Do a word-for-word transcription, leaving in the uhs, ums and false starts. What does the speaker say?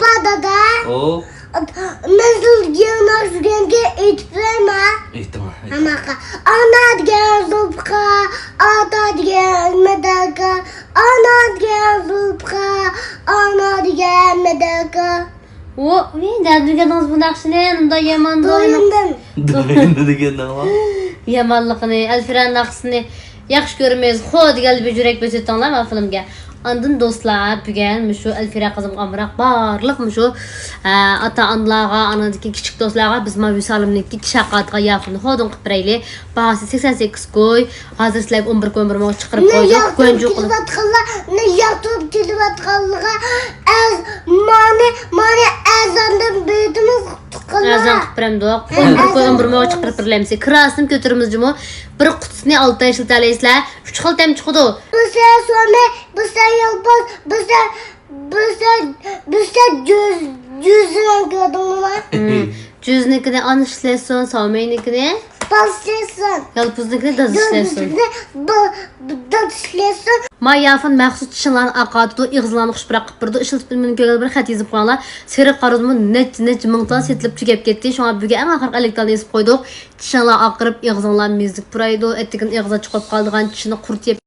بار دادا. ئو. مەن سىزگە ناخشا ئۆگەنگەن ئېيتىپ بېرەيمۇ؟ ئېيتىڭ، ئېيتىڭ. ھەممىگە. ئانا دېگەن زۇلپىقار، ئاتا دېگەن مەدەتكار. ئانا دېگەن زۇلپىقار، ئانا دېگەن مەدەتكار. ئۇ، ئۇي، نەدە ئۆگەندىڭىز بۇ ناخشىنى؟ مۇنداق يامان دويۇندۇم. دويۇندۇم دېگەن نېمە؟ يامانلىقىنى، ئەلفىرەنىڭ ناخشىسىنى ياخشى كۆرىمىز. خو دېگەنلەر بىر يۈرەك بۆسۈۋېتىڭلار مانا فىلىمگە. ئاندىن دوستلار، بۈگۈن مۇشۇ ئەلفىرە قىزىمغا ئامراق بارلىق مۇشۇ، ئە، ئاتا-ئانىلارغا، ئانىڭدىكى كىچىك دوستلارغا بىز مانا ۋىسالىمنىڭكى كىشى ھاقارىتىغان ياپوننى خودۇن قىلىپ بېرەيلى. باھاسى سەكسەن سەككىز كوي. ھازىر سىلەرگە ئون بىر كوي ئون بىر موڭغا چىقىرىپ قويدۇق. گۆنجۇ قىلىپ. كېلىۋاتقانلار، مېنى ياقتۇرۇپ كېلىۋاتقانلارغا ئەز-، مانى، مانى ئەرزاندىن بېرىمىز، تۇغقانلار. ئەرزان قىلىپ بېرەمدۇق. ئون بىر كوي ئون بىر موڭغا چىقىرىپ بېرىمىز. كىراسىنىمۇ كۆتۈرىمىز جۇمۇ. بىر قۇتىسىنى ئالتە ئاي ئىشلىتەلەيسىلەر. ئۈچ خىل تەم چىقىدۇ. بىر سەن سومى، بىر سەن يالپاز، بىر سەن، بىر سەن، بىر سەن جۈز، جۈزنى كۆردۈڭمۇ؟ جۈزنىكىنى ئانا ئىشلەتسۇن، ساۋمەينىكىنى. بالا ئىشلەتسۇن. يالپۇزنىكىنى دادا ئىشلەتسۇن. يالپۇزنىكىنى با-، دادا ئىشلەتسۇن. ما ياپون مەخسۇس چىشىڭلارنى ئاقارتىدۇ، ئېغىزىڭلارنى خۇش پۇراق قىلىپ بېرىدۇ. ئىشلىتىپ بىلمىگەن كۆرگەنلەر بىر خەت يېزىپ قويۇڭلار. سېرىق قارىدىمۇ نەچچە، نەچچە مىڭ تال سېتىلىپ تۈگەپ كەتتى. شۇڭا بۈگۈن ئەڭ ئاخىرقى ئەللىك تالنى يېزىپ قويدۇق. چىشىڭلار ئاقىرىپ، ئېغىزىڭلار مېزىپ پۇرايدۇ. ئەتىگىن ئېغىزىغا چىقىپ قالىدىغان چىشىنى قۇرت يەپ